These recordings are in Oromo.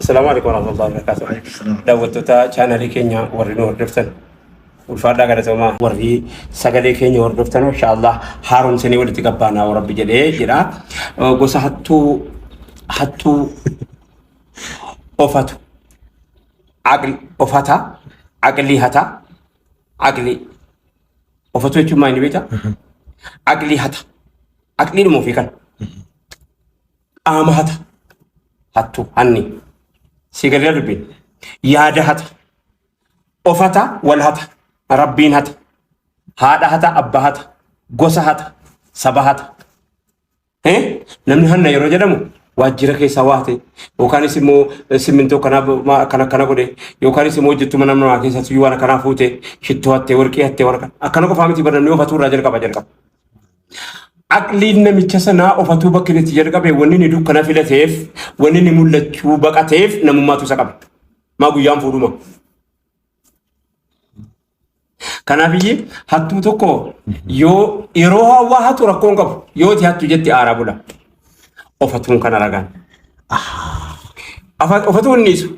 Assalaamu alaikum warahmatullahi wabarakatuh. Waalaikum salaam. Daawwattoota chaanalii keenya warri nu hordoftan ulfaadhaa galatoomaa, warri sagalee keenya hordoftan inshaallah haaromsanii walitti qabbaanaa rabbi jedhee jedha. Gosa hattuu, hattuu ofatu, aqli ofata, aqlii hata, aqlii ofatu jechuun maal inni beektaa? Aqlii hata, aqliidhuma ofii kana. Qaama hata, hattu hanni si galee dubbiin yaada hata, ofata, wal hata, rabbiin hata, haadha hata, abbaa hata, gosa hata, saba hata. Namni hanna yeroo jedhamu waajjira keessaa waa hate, yookaanis immoo simmintoo kanaa akkana akkana godhe, yookaanis immoo hojjettuu mana namaa keessatti waan akkanaa fuute, shittoo hattee, warqii hattee, waan akkana akkana qofaa miti. Bar namni ofatuu irraa jalqaba. Aqliin namicha sanaa ofatuu bakki inni itti jalqabe, wanni inni dukkana filateef, wanni inni mul'achuu baqateef, namummaatu isa qaba. Maa guyyaan fuudhuma. Kanaafiyyee hattuu tokko yoo yeroo hawwaa hatu rakkoo hin qabu. Yoo itti hattu jetti aaraa bula. Ofatuun kana ragaan. Ofatuun hin dhiisu.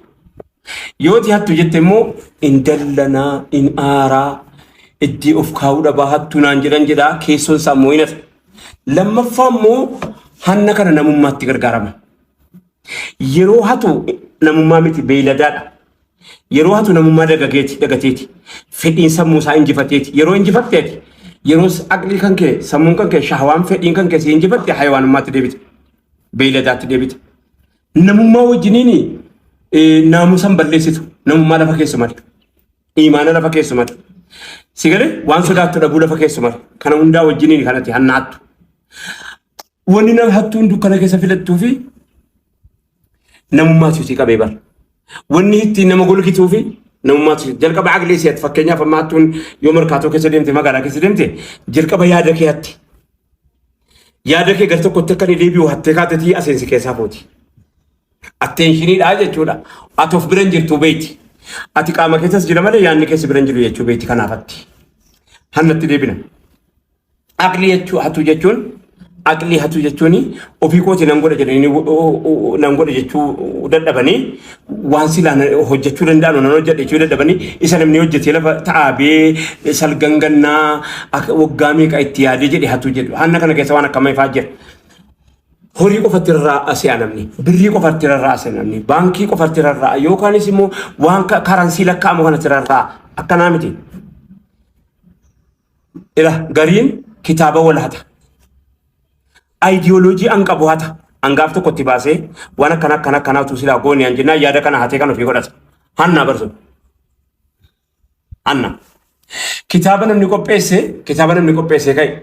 Yoo itti hattu jette immoo in dallanaa, in aaraa, itti of kaa'uu dhabaa, hattuu naan jedhan jedhaa, keessoon isaa immoo hin hata. Lammaffaa immoo hanna kana namummaatti gargaarama. Yeroo hatu namummaa miti, beeyladaadha. Yeroo hatu namummaa dagageeti, dagateeti. Fedhiin sammuu isaa injifateeti. Yeroo injifatteeti, yeroo aqlii kan kee, sammuun kan kee, shahawaan fedhiin kan kee si injifatte, hayawaanummaatti deebite. Beeyladaatti deebite. Namummaa wajjiniin naamusan balleessitu. Namummaa lafa keessu malee. Imaana lafa keessu malee. Si galee waan sodaattu dhabuu lafa keessu malee. Kana hundaa wajjiniin kanatti hanna hattu. Wanni nama hattuun dukkana keessa filattuu fi namummaatu si qabee bara. Wanni ittiin nama golgituu fi namummaatu jalqaba aqlii si'at. Fakkeenyaaf amma hattuun yoo markaatoo keessa deemte, magaalaa keessa deemte, jalqaba yaada kee hatti. Yaada kee gar tokkotti akka inni deebi'u hattee kaatetii aseensi keessaa fuuti. Attentioniidha jechuudha. Ati of bira hin jirtu beekti. Ati qaama keessas jira malee yaadni keessa bira hin jiru jechuu beekti, kanaafatti. Hannatti deebina. Aqlii jechuu hatuu jechuun, aqlii hatuu jechuun ofii kooti nan godha jedhanii nan godha jechuu dadhabanii, waan silaa hojjechuu danda'an nan hojjedha jechuu dadhabanii, isa namni hojjetee lafa taa'abee salgan gannaa waggaa meeqa itti yaadee jedhe hatuu jedhu. Hanna kana keessa waan akkamii fa'aa jira? Horii qofatti rarra'a si'a namni, birrii qofatti rarra'a si'a namni, baankii qofatti rarra'a, yookaanis immoo waan currency lakkaa'amu kanatti rarra'a. Akkanaa miti. Ila gariin kitaaba wal hata. Ayidiyooloojii an qabu hata. An gaaf tokko itti baasee waan akkana akkana akkanaatu silaa goone an jennaan, yaada kana hatee kan ofii godhata. Hannaa barsu. Hanna. Kitaaba namni qopheesse, kitaaba namni qopheesse ka'e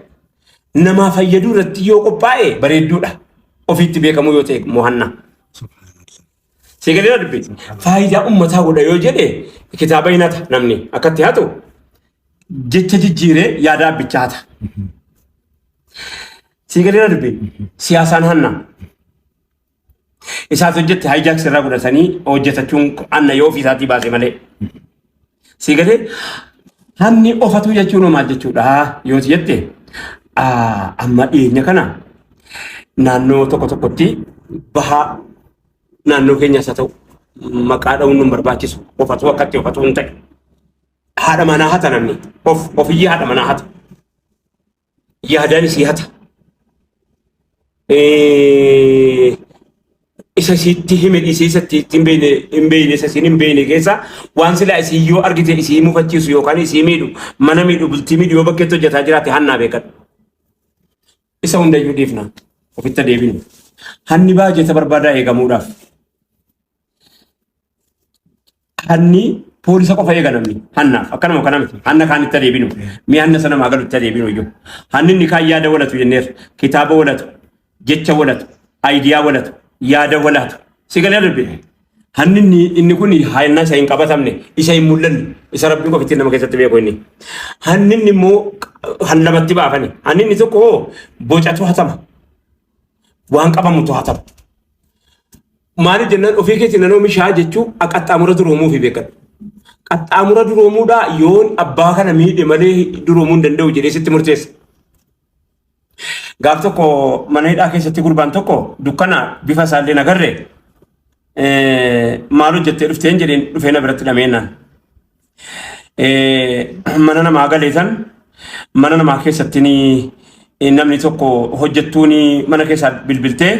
namaa fayyaduu irratti yoo qophaa'e bareedduudha. Ofiitti beekamuu yoo ta'e immoo hanna. Seegalee dubbi. Faayidaa uummataa godha yoo jedhe kitaaba hin hata namni akkatti hatu, jecha jijjiiree yaada abbichaa hata. Seegalee dubbi. Siyaasaan hanna. Isaas hojjette hijack irraa godhatanii hojjetachuun hanna yoo ofii isaatii baase malee. Seegalee hanni ofatu jechuun maal jechuudha yoo jette, amma dhiyeenya kana naannoo tokko tokkotti, bahaa naannoo keenyas haa ta'u, maqaa dha'uun nu barbaachisu, ofatu akkatti ofatu hin ta'e. Haadha manaa hata namni, of ofiyyee haadha manaa hata. Yaadaan isii hata. Isa isiitti hime dhiisee isa itti hin beekne, isa isiin hin beekne keessa waan silaa isii yoo argite isii mufachiisu yookaan isii miidhu, mana miidhu, bultii miidhu yoo bakkeetti hojjetaa jiraate hannaa beekadhu. Isa hundayyuu dhiifna, ofitti deebinu. Hanni baajeta barbaadaa eegamuudhaaf. Hanni poolisa qofa eega namni hannaaf akkanuma kana miti. Hanna kaanitti adeebinu, mi'a hanna sana maa galutti adeebinu iyyuu. Hanni inni kaan yaada walatu jenneerra, kitaaba walatu, jecha walatu, idea walatu, yaada walatu, si galee dubbi. Hanni inni kun hanna isa hin qabatamne, isa hin mul'anne, isa rabbiin qofitti nama keessatti beeku inni. Hanni inni immoo han lamatti baafani. Hanni inni tokko hoo bocatu hatama, waan qabamutu hatama. Maaliif jennaan, ofii keetiin nan oomishaa jechuu qaxxaamura duroomuu fi beekadhu. Qaxxaamura duroomuudhaa yoon abbaa kana miidhe malee duroomuu hin danda'u jedhee sitti murteessa. Gaaf tokko mana hidhaa keessatti gurbaan tokko dukkana, bifa isaallee nagarre. Maal hojjettee dhufteen jedheen dhufee na biratti dhameennaan. Mana namaa galeetan mana namaa keessatti namni tokko hojjettuun mana keessaa bilbiltee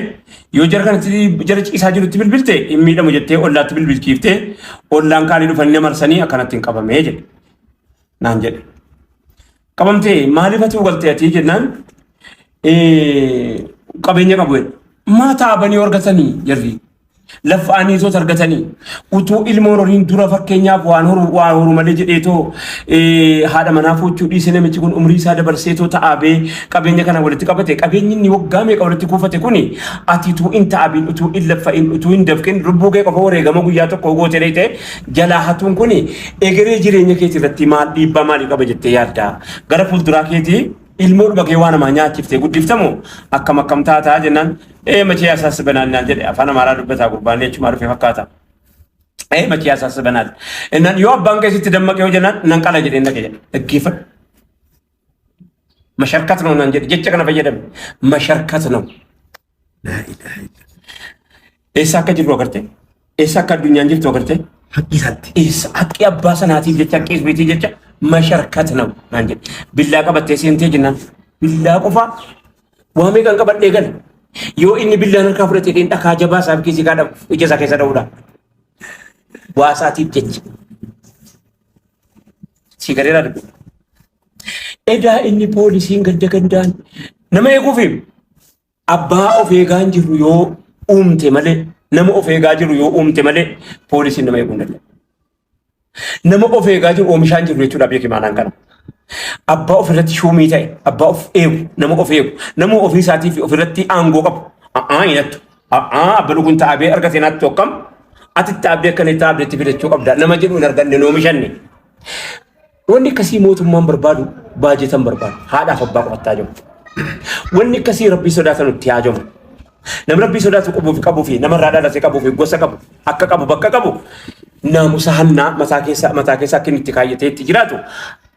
yoo jara kanatti jara ciisaa jirutti bilbilte hin miidhamu jettee ollaatti bilbilchiiftee ollaan kaanii dhufanii na marsanii akkanatti hin qabamee jedhe naan jedhe. Qabamtee maaliif ati galtee ati jennaan qabeenya qabu jedhe. Maa taa'anii argatanii jarri. Laffa'anii osoo argatanii utuu ilmoon horiin dura fakkeenyaaf waan horu waan horu malee jedheetoo haadha manaa fuuchuu dhiise namichi kun umrii isaa dabarseetoo ta'aabee qabeenya kana walitti qabate qabeenyi inni waggaa meeqa walitti kuufate kuni ati utuu hin ta'abiin utuu hin laffa'in utuu hin dafqin lubbuu kee qofa wareegama guyyaa tokko goote dheeyte jalaa hatuun kuni egeree jireenya keetii irratti maal dhiibbaa maalii qaba jettee yaadda gara fuulduraa keetii ilmoodhuma kee waan namaa nyaachiftee guddiftamu akkam akkam taataa jennaan ee machee asaasibanaal naan jedhe afaan amaaraa dubbataa gurbaan jechumaa dhufe fakkaata. Ee machee asaasibanaal. Innaan yoo abbaan keessatti dammaqee hoo jennaan nan qala jedheen dhaqe jedhe dhaggeeffadhu. Masharkat ነው naan jedhe jecha kana fayyadame masharkat ነው. Eessa akka jirru agarte? Eessa akka addunyaan jirtu agarte? Haqqii isaatti. Eessa haqqi abbaa sanaatiif jecha haqqi isbiitii jecha masharkat ነው naan jedhe. Billaa qabattee seentee jennaan billaa qofaa waa meeqan qabadhee gala. Yoo inni billaan harkaa fudhatee dheen dhakaa jabaa isaaf kiisii kaa dhabu ija isaa keessa dha'uudha. Waa isaatiif jecha. Si gareera dubbi. Edaa inni poolisiin ganda gandaan nama eeguufi abbaa of eegaa hin jirru yoo uumte malee nama of eegaa jiru yoo uumte malee poolisiin nama eeguu hin danda'u. Nama of eegaa jiru oomishaa hin jirru jechuudha beeki maanaan kana. Abbaa ofirratti shuumii ta'e, abbaa of eegu, nama of eegu, nama ofii isaatii fi ofirratti aangoo qabu. A'aa hin hattu. A'aa abba dhuguun taa'abee argate naatti akkam. Ati taa'abdee akka inni taa'abdeetti fidachuu qabda. Nama jedhu hin arganne hin oomishanne. Wanni akkasii mootummaan barbaadu baajetan barbaadu. Haadhaaf abbaa qofattaa jiru. Wanni akkasii rabbii sodaatan itti haajamu. Namni rabbii sodaatu qabuu fi qabuu fi namarraa dhalate qabuu fi gosa qabu akka qabu bakka qabu naamusa hannaa mataa keessa akka inni itti kaayyatee itti jiraatu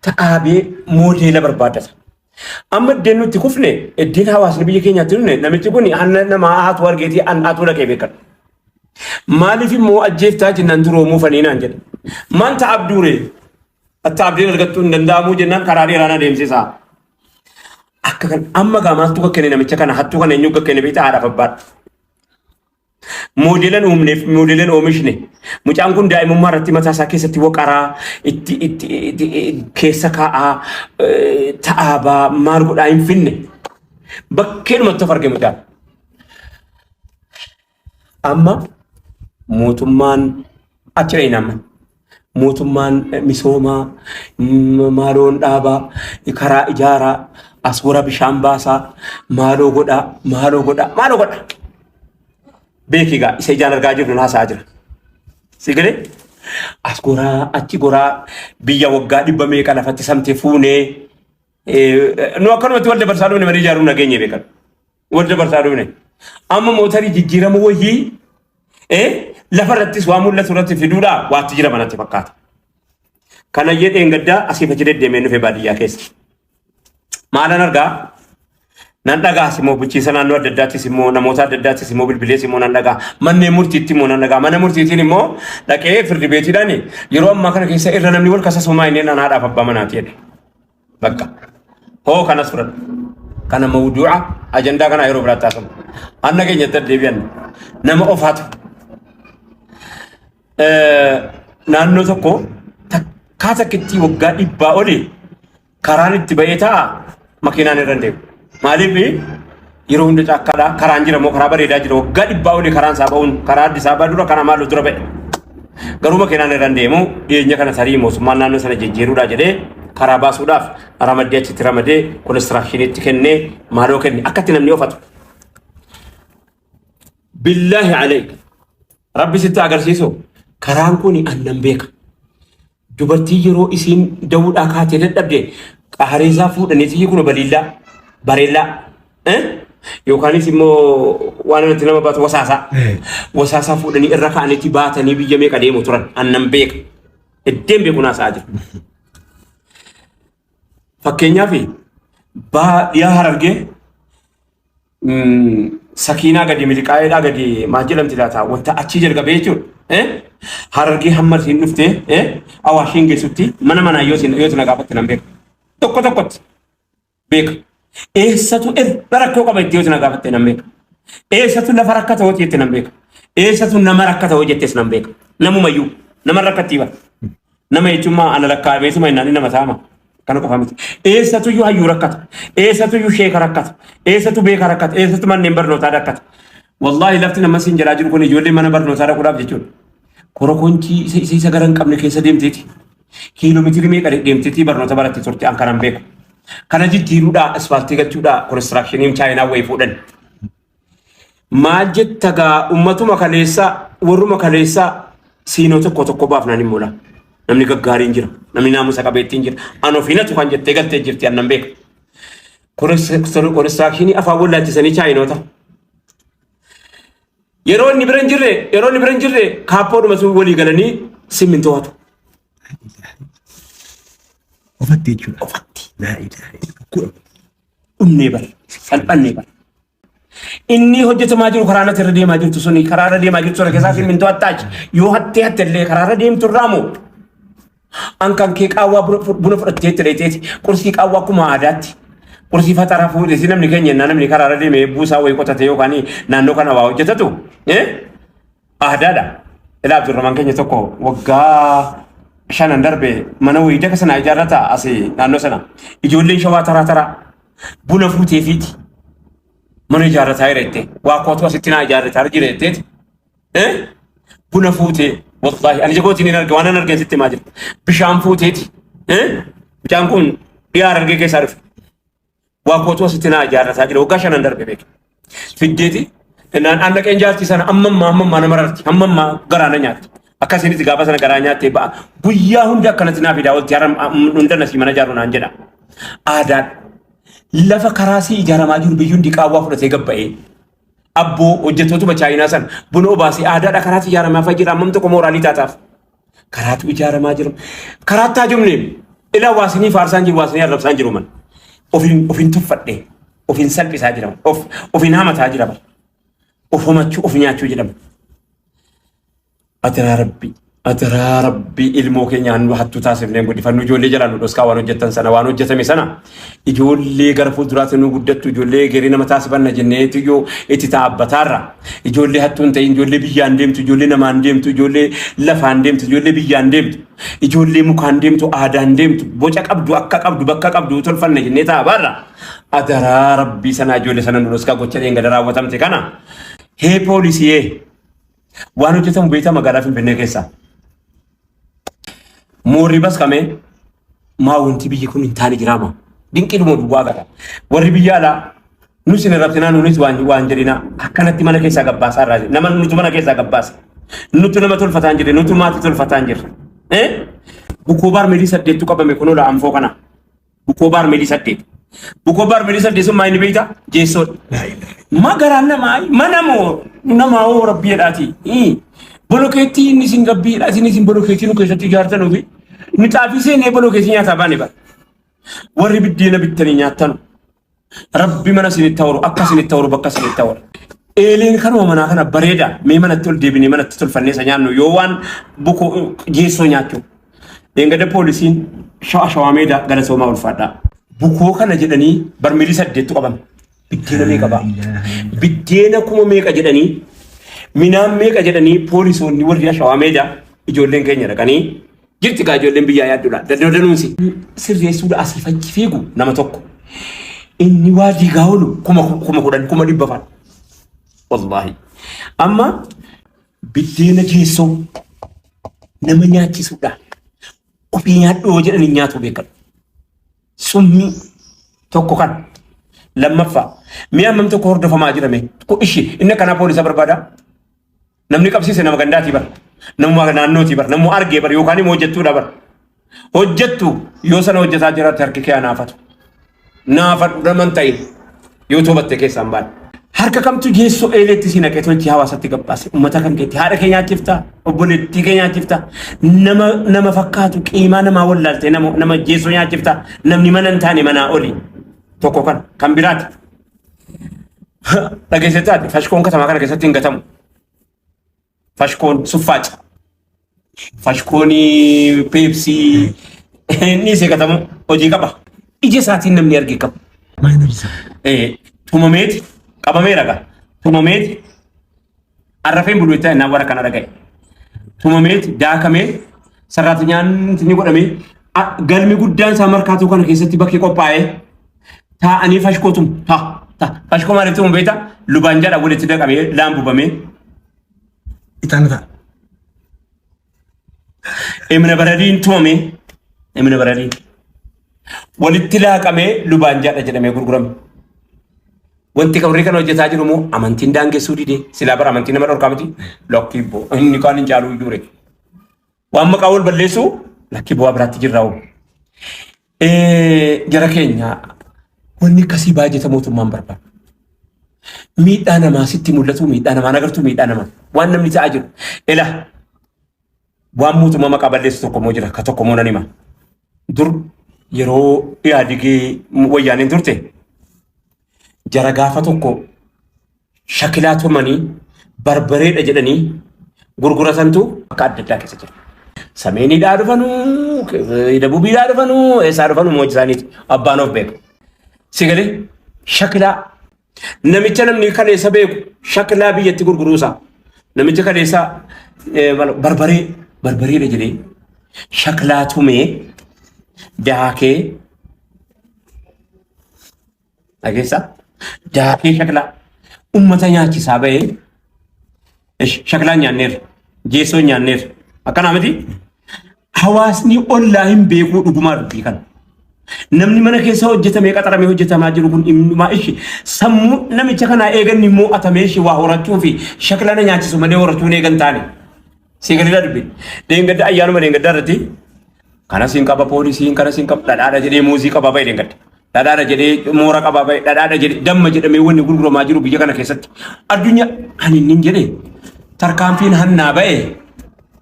ta'aabee moodeela barbaaddata. Amma iddeen nutti kufne iddeen hawaasni biyya keenyaatti dhufne namichi kun hanna namaa haatu argeetii an haatu dhaqee beekan. Maaliif immoo ajjeeftaa jennaan duroomuu fanii naan jedhe. Maan ta'a abduure atta abdiin argattuu hin danda'amuu jennaan karaa dheeraa na deemsisaa. Akka kan amma gaa maaltu kakkenne namicha kana hattuu kana eenyu kakkenne beektaa haadhaaf abbaadha. Moodeelan uumneef moodeelan oomishne mucaan kun daa'imummaa irratti mataa isaa keessatti waqaraa itti itti itti keessa kaa'aa ta'aabaa maal godhaa hin finne bakkeedhumatti of arge mucaan. Amma mootummaan achi dhayina amma. Mootummaan misoomaa maaloon dhaabaa karaa ijaaraa as wara bishaan baasaa maaloo godhaa maaloo godhaa maaloo godhaa. Beeki egaa isa ijaan argaa jirru haasa'aa jira. Si galee as goraa achi goraa biyya waggaa dhibba meeqa lafatti samtee fuunee nu akkanumatti wal dabarsaa dhufne malee ijaaruu nageenye beekan. Wal dabarsaa dhufne. Amma mootarii jijjiirama wayii lafa irrattis waa mul'atu irratti fiduudhaa waatti jira manatti fakkaata. Kana jedheen gaddaa asiif achi deddeemee dhufe baadiyyaa keessa. Maalan argaa? Nan dhagaas immoo bulchiinsa naannoo adda addaattis immoo namoota adda addaattis immoo bilbilees immoo nan dhagaa. Manneen murtiitti immoo nan dhagaa. Mana murtiitiin immoo dhaqee firdi beetiidhaan yeroo ammaa kana keessa irra namni wal kasasumaa inni nan haadhaaf abbaa manaati jedhe. Bakka. Hoo kanas fudhadhu. Kana mawduu'a ajandaa kana yeroo biraatti haasamu. Anna keenyatti deebi'an nama ofaatu. Naannoo tokko takkaa takkitti waggaa dhibbaa olii karaan itti ba'ee ta'a makiinaan irra hin deemu. Maaliif yeroo hunda caakkaadha karaan jira moo karaa bareedaa jira waggaa dhibbaa olii karaan isaa ba'uun karaa Addis Ababaa dura karaa maaloo dura ba'e. Garuu makiinaan irra hin deemu dhiyeenya kana tarii mootummaan naannoo sana jijjiiruudha jedhee karaa baasuudhaaf ramaddee achitti ramadee konistiraakshiiniitti kennee maaloo kenne akkatti namni ofatu. Billaahi aleek rabbi sitti agarsiisu karaan kun annan beeka. Dubartii yeroo isiin da'uudhaa kaatee dadhabde qaareesaa fuudhanii xiyyi kun baliillaa bareellaa yookaanis immoo waan irratti nama baatu wasaasaa wasaasaa fuudhanii irra kaa'anitti baatanii biyya meeqa deemu turan annan beeka. Iddeen beeku naasa'aa jiru. Fakkeenyaaf dhiyaa Harargee sakiinaa gadi miliqaa'eedhaa gadi maal jedhamti laata wanta achii jalqabee jechuudha. Harargee hamma isiin dhuftee Awaashiin geessutti mana manaa yoo isin yoo isin gaafatte nan beeka. Tokko tokkotti beeka. Eessatu irra rakkoo qaba itti yoo isin gaafatte nan beeka. Eessatu lafa rakkata hoo jette nan beeka. Eessatu nama rakkata hoo jettes nan beeka. Namumayyuu nama rakkattii bara. Nama jechuun maa ana lakkaa'ameetuma innaan nama taama. Kana qofa miti. Eessatuyyuu hayyuu rakkata. Eessatuyyuu sheeka rakkata. Eessatu beeka rakkata. Eessatu manneen barnootaa rakkata. Wallaahi lafti nama siin jalaa jiru kun ijoollee mana barnootaa dhaquudhaaf jechuudha. Korokoonchii isa isa gara hin qabne keessa deemteeti. Kiiloomeetirii meeqa deemteetii barnoota baratte turte an kanan beeku. Kana jijjiiruudhaa ispaaltii galchuudhaa konistiraakshiniin chaayinaa wayii fuudhan. Maal jetta gaa ummatuma kaleessaa warruma kaleessaa siinoo tokko tokko baafnaan hin mola. Namni gaggaariin jira. Namni naamusa qabeettiin jira. An of hinatu kan jettee galtee jirti annan beeka. Konistiraakshini afaan wallaalchisanii chaayinoota. Yeroo inni bira hin jirre yeroo inni bira hin jirre kaappoodhuma sun walii galanii simmintoo hatu. Ofatti jechuudha. Ofatti. Laa ilaaha illallah. Dhumnee bara. Salphannee bara. Inni hojjetamaa jiru karaa natti irra deemaa jirtu suni karaa irra deemaa jirtu sana keessaa simmintoo hattaachi. Yoo hattee hatte illee karaa irra deemtu irraa moo an kan kee qaawwaa buna fudhattee itti dheeteeti qursii qaawwaa akkuma aadaatti qursii faxaraa fuudhee si namni keenya ennaa namni karaa irra deeme buusaa wayii qotate yookaan naannoo kana waa hojjetatu aadaadha. Ilaa Abdurrahman keenya tokko waggaa shanan darbe mana wayii daka sana ijaarrata asii naannoo sana ijoolleen shawaa taraa taraa buna fuuteefiiti mana ijaarrataa jira jettee waa kootu asitti naa ijaarrataa jira jetteeti buna fuutee wallaahi ani jagootiin hin arge waan an argeen sitti himaa jira bishaan fuuteeti bishaan kun dhiyaa argee keessaa dhufe waa kootu asitti naa ijaarrataa jira waggaa shanan darbe beeke fiddeeti naan an dhaqeen jaartii sana amma ammaa amma ammaa nama rarti amma ammaa garaa na nyaatti akkasinitti gaafa sana garaa nyaattee ba'a guyyaa hunda akkanatti naa fidaa olti haram hunda nasii mana ijaaru naan jedha aadaan lafa karaa sii ijaaramaa jiru biyyuun diqaawwaa fudhatee gabba'ee abboo hojjettootuma chaayinaa san buna obaasee aadaadha karaatti ijaaramaa fa jira ammam tokko mooraalii taataaf karaatu ijaaramaa jira karaatti haajomne ilaa waasinii faarsaan jiru waasinii arrabsaan jiru man ofin ofin tuffadhe ofin salphisaa jira of ofin hamataa jira bara of homachuu of nyaachuu jedhama. Adaraa Rabbii adaraa Rabbii ilmoo keenya nu hattuu taasifnee guddifannu ijoollee jalaa nu dhoskaa waan hojjettan sana waan hojjetame sana ijoollee gara fuulduraatti nu guddattu ijoollee egeree nama taasifanna jenneetu yoo itti taabbataarra ijoollee hattuu hin ta'in ijoollee biyyaan deemtu ijoollee namaan deemtu ijoollee lafaan deemtu ijoollee biyyaan deemtu ijoollee mukaan deemtu aadaan deemtu boca qabdu akka qabdu bakka qabdu tolfanna jennee taabaarra adaraa Rabbii sanaa ijoollee sana nu dhoskaa gocha dheengada raawwatamte kana hee poolisiyee Waan hojjetamu beektaa magaalaa Finfinnee keessaa. Moorri basqamee maa wanti biyyi kun hin taane jiraama. Dinqiidhuma duwwaa gata. Warri biyya alaa nus hin arrabsinaa nunis waan waan jedhinaa akkanatti mana keessaa gabbaasaa irraa jedhe. Nama nutu mana keessaa gabbaasa. Nutu nama tolfataa hin jirre nutu maatii tolfataa hin jirre. Bukoo baarmeelii saddeettu qabame kunoo la'anfoo kana. Bukoo baarmeelii saddeet. Bukoo baarmeelii saddeet sun maa inni beektaa? Jeessoodha. Ma garaan namaa mana moo namaa hoo rabbii jedhaati. Bolokeettii inni isin rabbii jedhaati inni isin bolokeettii nu keessatti ijaartanuu fi nu xaafii seenee bolokeettii nyaataa baane bara. Warri biddeena bittanii nyaattanu. Rabbi mana isinitti hawaru akka isinitti hawaru bakka isinitti hawaru. Eeleen kanuma manaa kana bareeda mee manatti ol deebinee manatti tolfannee isa nyaannu yoo waan bukoo geessoo nyaachuu. Eengada poolisiin shawaa shawaa meedaa galatoomaa ulfaadhaa. Bukoo kana jedhanii barmeelii saddeettu qabame. Biddeena meeqa ba'a? Biddeena kuma meeqa jedhanii minaan meeqa jedhanii poolisoonni warri shawaa meedaa ijoolleen keenya dhaqanii jirti gaa ijoolleen biyyaa yaaddudha. Danuunsi sirreessuudha asiif achi fiigu nama tokko. Inni waa diigaa oolu 10,000 100,000 fa'a. Wallaahi. Amma biddeena geessoo nama nyaachisuudha. Ofii nyaadhu yoo jedhan hin nyaatu beekan. Summii tokko kan. Lammaffaa mi'a hammam tokko hordofamaa jirame. Ishi inni akkanaa poolisa barbaada. Namni qabsiise nama gandaatii bar. Namuma naannootii bar. Namuma argee bar yookaan immoo hojjettuudha bar. Hojjettu yoo sana hojjetaa jiraatte harki kee naafatu. Naafadhu nama hin ta'in yoo toobatte keessaa hin baane. Harka kamtu geessoo eeleetti si naqee tolchee hawaasatti gabbaase uummata kan keetti haadha kee nyaachifta obboleettii kee nyaachifta nama nama fakkaatu qiimaa namaa wallaaltee nama nama geessoo nyaachifta namni mana hin taane manaa oli tokko kan kan biraati. Dhageessee taate fashkoon katamaa kana keessatti hin gatamu. Fashkoon suffaaca. Fashkoon peepsii inni seekatamu hojii qaba. Ija isaatiin namni arge qaba. Maal inni hojii isaa? Tumameeti qabameera gaa. Tumameeti arrafeen bulu itti innaan warra kana dhaga'e. Tumameeti daakamee sarraatinyaan ni godhamee galmi guddaan isaa markaatoo kana keessatti bakki qophaa'ee taa'anii fashkoo tumu. Ta ta fashkoo maaliif tumu beektaa? Lubaan jedha walitti daqamee laambubamee. Ixaana ta'a. Imna baradiin tumamee imna baradiin walitti laaqamee lubaan jaadha jedhamee gurgurame. Wanti warri kana hojjetaa jiru immoo amantiin daangessuu didee silaa bara amantiin nama dhorkaa miti lakkii boo inni kaan hin caaluu iyyuu waan maqaa wal balleessuu lakkii bu'aa biraatti jirra hoo. Jara keenya wanni akkasii baajata mootummaan barbaadu. Miidhaa namaa sitti mul'atu miidhaa namaa agartu miidhaa namaa waan namni ta'aa jiru. Ila waan mootummaa maqaa balleessu tokko immoo jira ka tokko immoo nan hima. Dur yeroo Ihaadigii wayyaaneen turte jara gaafa tokko shakilaa tumanii barbareedha jedhanii gurguratantu akka adda addaa keessa jira. Sameeniidhaa dhufanuu, dabubiidhaa dhufanuu, eessaa dhufanuu mooji isaaniiti. Abbaan of beeku. Si galee shakilaa namicha namni kaleessa beeku shakilaa biyyatti gurguruusaa. Namicha kaleessa barbaree barbareedha jedhee shakilaa tumee daakee dhageessaa daakee shakilaa ummata nyaachisaa bahee shakilaan nyaanneerra jeessoon nyaanneerra akkanaa miti hawaasni ollaa hin beekuu dhugumaa dubbii kana. Namni mana keessa hojjetamee qaxaramee hojjetamaa jiru kun dhimmumaa ishi sammuu namicha kanaa eeganni immoo atamee ishi waa horachuu fi shakila na nyaachisu malee horachuun eegan taane. Seegalidha dubbi. Dheengadda ayyaanuma dheengaddaa irratti kanas hin qaba poolisiin kanas hin qaba dhadhaadha jedhee muuzii qabaa bahe dheengadda. Dhadhaadha jedhee moora qabaa bahe dhadhaadha jedhee damma jedhamee wanni gurguramaa jiru biyya kana keessatti. Addunyaa ani inni jedhe tarkaanfiin hannaa bahe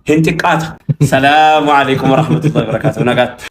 hin xiqqaata. Salaamu alaikum warahmatullahi wabarakatuh. Nagaatti.